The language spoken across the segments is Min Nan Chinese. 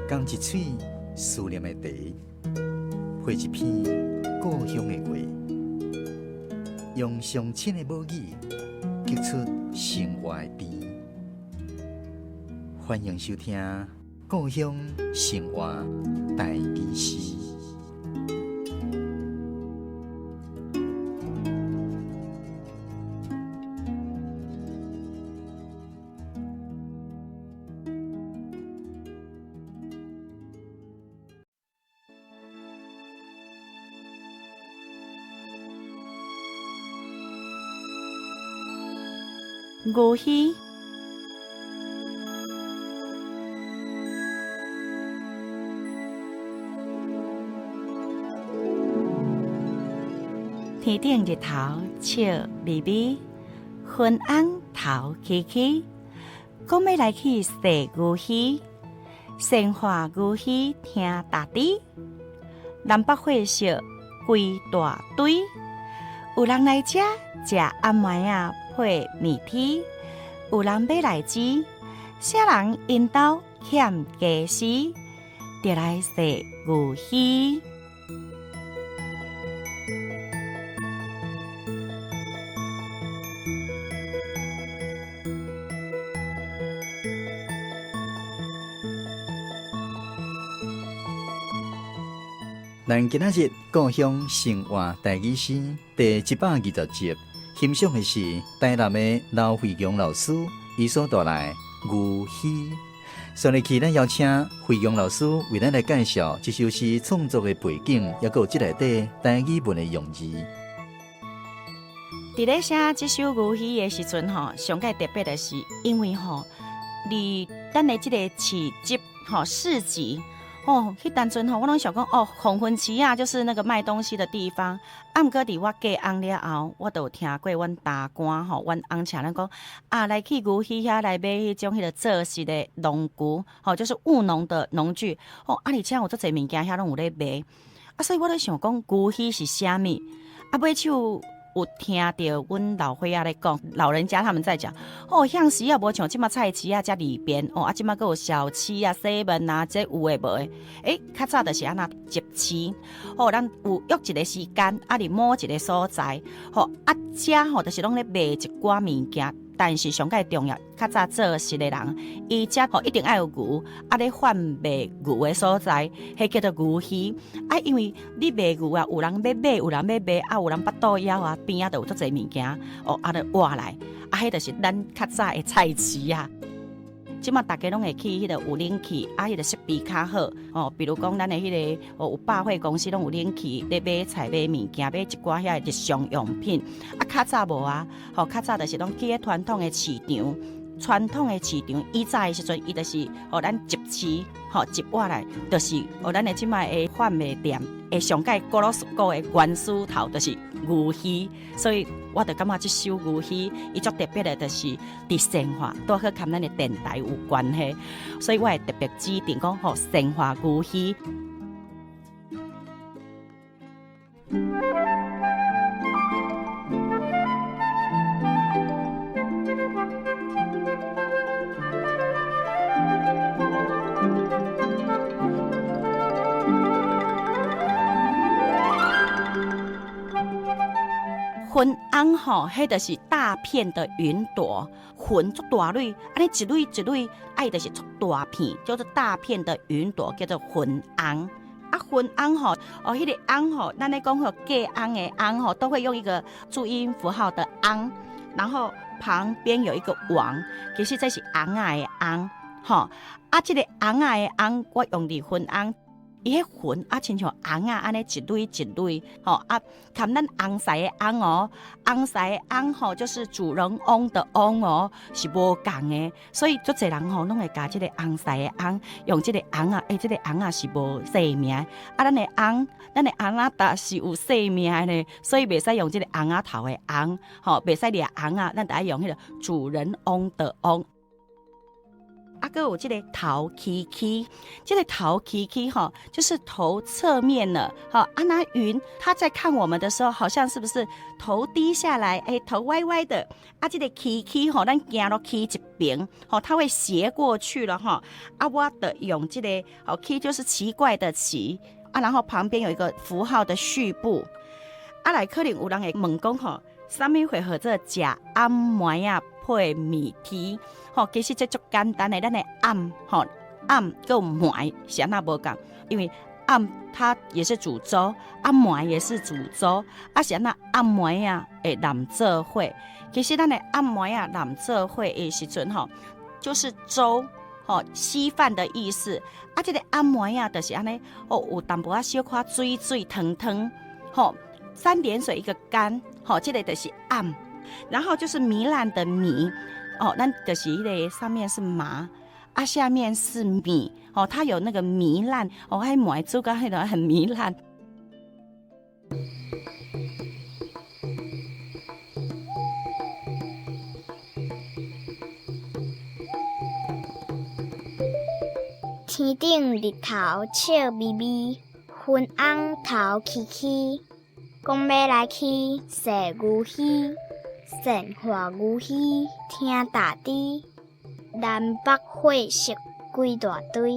仝一喙思念的茶，配一篇故鄉的話，用上親的母語，激出生活的甜。歡迎收聽《故鄉生活台語詩》。牛墟。天頂日頭笑微微，雲翁頭起起，講欲來去踅牛墟，善化牛墟聽大滴，南北貨色規大堆，有人來遮食暗暝仔配麵麶，有人欲來煮，啥人𪜶兜欠家私，著來踅牛墟。咱今仔日故鄉生活台語詩第120集，欣賞的是台南的劉惠強老師伊所帶來牛墟。上日起，咱邀請惠強老師為咱來介紹這首詩創作的背景，抑閣有這內底台語文的用字。佇咧寫這首牛墟的時陣吼，上蓋特別的是，因為吼，佇咱的這個市集吼市集。哦，彼當陣吼，我攏想講哦，黃昏市啊，就是那個賣東西的地方。啊，毋過佇我嫁翁了後，我就有聽過阮大官吼，阮翁請咱講啊，來去牛墟遐來買彼種彼个做穡的農具，吼，就是務農的農具。吼，啊，而且有足濟物件遐攏有咧賣。啊，所以我咧想講牛墟是啥物？啊，尾手有聽著阮老歲仔咧講，老人家他們在講，哦，向時啊無像這馬菜市仔遮爾便，哦，啊，這馬閣有小七啊、seven 啊，這有的無的。欸，較早就是按怎集市，吼，咱有約一個時間，啊，佇某一個所在，吼，啊，遮吼就是攏咧賣一寡物件。但是上蓋重要，較早做穡的人，伊遮吼一定愛有牛，啊咧販賣牛的所在，彼叫做牛墟。啊，因為你賣牛啊，有人欲買，有人欲賣，啊，有人腹肚枵啊，邊仔就有足濟物件，哦，啊，就活來，啊，彼就是咱較早的菜市啊。這馬逐家攏會去彼個有冷氣，啊，彼個設備較好，哦，比如講咱的彼個哦，有百貨公司攏有冷氣，咧買菜買物件，買一寡遐日常用品。啊，較早無啊，吼，較早就是攏去彼傳統的市場，傳統的市場以早的時陣，伊就是予咱集市，吼，集活來，就是予咱的這擺的販賣店。會上蓋古老古的原始頭就是牛墟，所以我就感覺這首牛墟伊足特別的，就是佇善化，拄好佮咱的電台有關係，所以我會特別指定講吼善化牛墟。雲翁吼，彼就是大片的雲朵，雲足大蕊，按呢一蕊一蕊，啊伊就是足大片，叫做大片的雲朵，叫做雲翁。啊，雲翁吼，哦，彼个翁吼，咱咧講吼嫁翁的翁吼，都會用一個注音符號的翁，然後旁邊有一個王，其實這是尪仔的翁，吼，啊，這個尪仔的翁，我用佇雲翁。伊彼雲啊，親像尪仔按呢一蕊一蕊，吼啊，含咱翁婿的翁哦，翁婿的翁吼，就是主人翁的翁哦，是無仝的，所以足濟人吼攏會共這個翁婿的翁，用這個尪仔，欸，這個尪仔是無姓名，啊，咱的翁，咱的翁仔達是有姓名的呢，所以袂使用這個尪仔頭的翁，吼，袂使掠尪仔，咱著愛用彼個主人翁的翁。啊，閣有這个頭曲曲，這个頭曲曲吼，就是頭側面了，吼。啊，那雲他在看我們的時候，好像是不是頭低下來，欸，頭歪歪的。啊，這个曲曲吼，咱行路曲一爿，吼，它會斜過去了吼。啊，我著用這个，吼，曲就是奇怪的奇，啊，然後旁邊有一個符號的序部。啊，來可能有人會問講吼，啥物會號做食暗糜仔配麵天？吼，其實這足簡單的，咱的暗吼暗閣有糜是按怎無仝？因為暗它也是煮粥，啊糜也是煮粥，啊是按怎暗糜仔會湳做伙？其實咱的暗糜仔湳做伙的時陣吼，就是粥吼稀飯的意思。啊，這个暗糜仔就是按呢，哦，有淡薄仔小可水水湯湯，吼，三點水一個乾，吼，這个就是暗，然後就是糜爛的糜。哦，咱就是彼个上面是麻，啊，下面是米，哦，它有那個糜爛，哦，彼糜煮甲彼个很糜爛。天頂日頭笑眯眯，雲翁頭曲曲，講欲來去踅牛墟。善化牛墟聽大豬，南北貨色規大堆，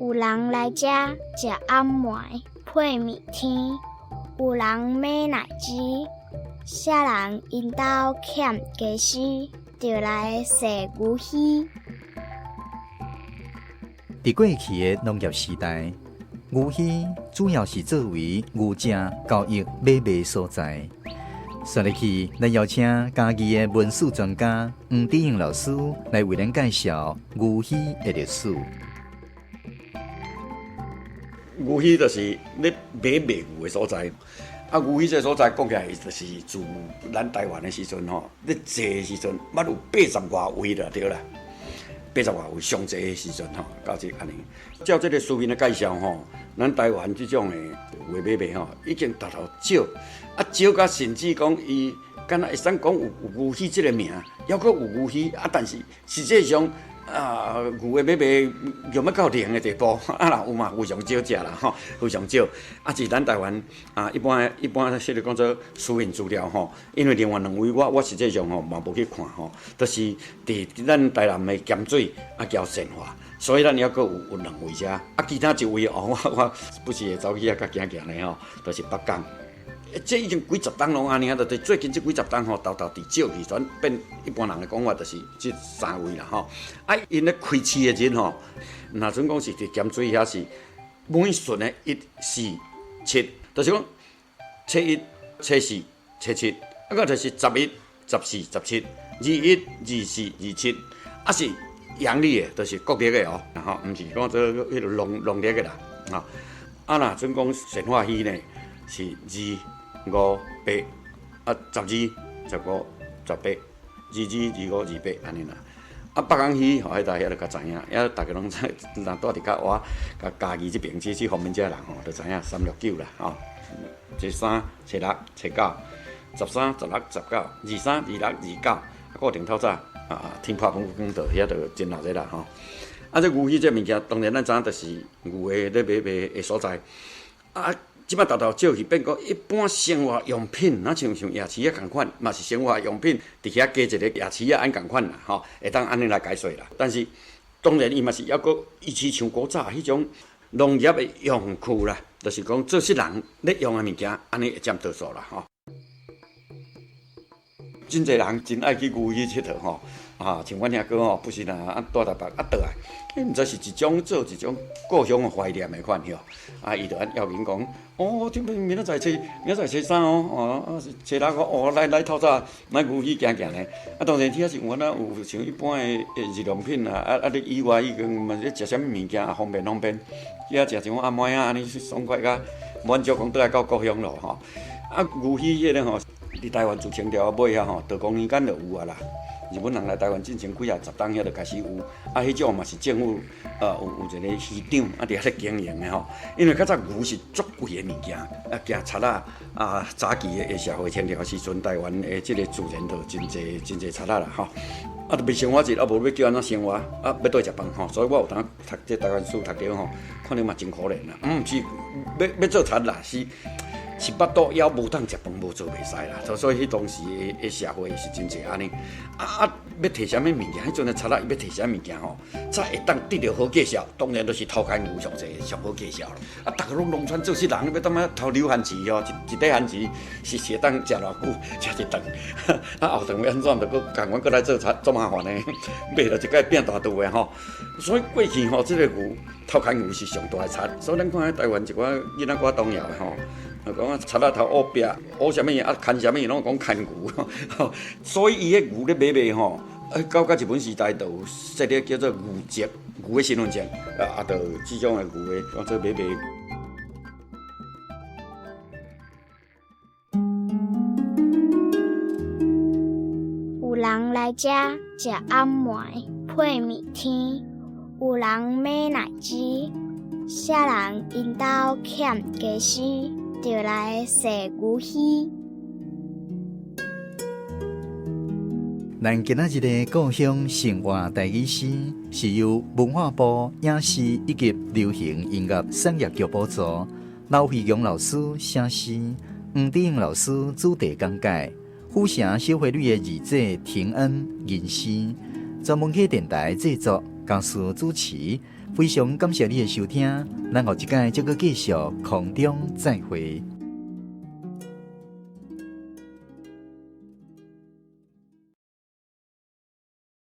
有人來遮食暗糜配麵天，有人買奶雞，啥人𪜶兜欠家私，就來踅牛墟。佇過去的農業時代，牛墟主要是作為牛隻交易買賣所在。紲入去，咱邀請嘉義的文史專家黃志英老師來為咱介紹牛墟的歷史。牛墟就是咧買賣牛的所在。啊，牛墟這个所在講起來，就是自咱台灣的時陣吼，咧濟的時陣，捌有八十外位啦，對啦，八十外位上濟的時陣吼，到這按呢。照這个書面的介紹吼，咱台灣這種的牛的買賣吼，已經達到少，啊少甲甚至講伊敢若會使講有牛墟這个名，猶閣有牛墟啊，但是實際上啊，牛的買賣用欲到零的地步，啊若有嘛非常少食啦吼，非常少。啊是咱台灣啊，一般一般，說咧講做書面資料吼，因為另外兩位我實際上吼嘛無去看吼，就是佇咱台南的鹹水啊交善化，所以咱猶閣有兩位遮，啊其他一位哦，我不時會走去遐佮行行咧吼，就是北港。這已經幾十冬攏按呢啊，就最近這幾十冬吼，沓沓佇少去，轉變一般人的講法就是這三位啦吼。啊，𪜶咧開市的日吼，若準講是佇鹹水遐是每旬的一、四、七，就是講初一、初四、初七，啊閣就是十一、十四、十七，二一、二四、二七，啊是陽曆的，就是國曆的哦，吼，毋是講做彼个農曆的啦，吼。啊若準講善化墟呢，是二。五八啊，十二、十五、十八，二二、二五、二八，按呢啦。啊，北港墟吼，彼搭遐就較知影，遐逐家攏知，若住佇較倚，佮嘉義這邊這方面這人吼，就知影三六九啦，吼，初三、初六、初九，十三、十六、十九，二三、二六、二九，啊，固定透早啊，天破光光到遐就真熱鬧啦，吼。啊，這牛墟這物件，當然咱知影就是牛的咧買賣的所在，啊。這擺沓沓少去變講一般生活用品，若像夜市仔仝款，嘛是生活用品，佇遐加一个夜市仔按仝款啦，吼，會當按呢來解說啦。但是當然伊嘛是猶閣維持像古早彼種農業的用具啦，就是講做事人咧用的物件，按呢會佔多數啦，吼。真濟人真愛去牛墟𨑨迌吼，啊，像阮兄哥吼，不時若啊蹛台北啊轉來，彼毋知是一種做一種故鄉的懷念的款吼，啊，伊就按要緊講，哦，這明仔載初三哦，哦，啊初六哦，來透早來牛墟行行咧，啊，當然遐是有安怎有像一般的日用品啊，啊啊，你以外已經嘛咧食啥物物件也方便方便，去遐食一碗暗糜仔按呢爽快甲滿足，講轉來到故鄉咯吼，啊，牛墟彼个吼。佇台灣自清朝尾仔吼，道光年間就有啊啦。日本人來台灣進前幾仔十冬遐就開始有，啊，彼種嘛是政府有一個漁場啊，佇遐咧經營的吼。因為較早牛是足貴的物件，啊，驚賊仔啊，早期的社會清朝的時陣，台灣的這個自然就真濟真濟賊仔啦吼。啊，就袂生活者，啊，無欲叫按怎生活，啊，欲佗食飯吼。所以我有當讀這台灣史讀著吼，看著嘛真可憐啦。毋是欲欲做賊啦，是。是腹肚枵無通食飯，無做袂使啦。所以彼當時的社會是真濟按呢。啊啊，欲提啥物物件？彼陣的賊仔伊欲提啥物件吼，才會當得著好價數。當然都是偷牽牛上濟上好價數啦。啊，逐个攏農村做事人，欲當欲偷溜番薯吼，一一塊番薯是會當食偌久？食一頓。啊，後頓欲按怎？就閣共阮閣來做賊，足麻煩的。賣著一擺變大肚的吼。所以過去吼，這個牛偷牽牛是上大的賊。所以咱看台灣一寡囡仔歌童謠的吼。講啊，賊仔頭烏壁烏啥物啊，牽啥物攏講牽牛，所以伊彼牛咧買賣吼，啊，到日本時代就有設立叫做牛籍，牛的身份證，啊，就這種的牛的當做買賣。有人來遮食暗糜配麵天，有人買奶雞，啥人𪜶兜欠家私，就來踅牛墟。咱今仔日的故鄉生活台語詩，是由文化部影視以及流行音樂產業局補助，劉惠強老師寫詩，黃志英老師主題講解，府城小花女的二姐婷恩吟詩，全文化電臺製作，江思主持，非常感謝你的收聽，咱後一擺再閣繼續空中再會。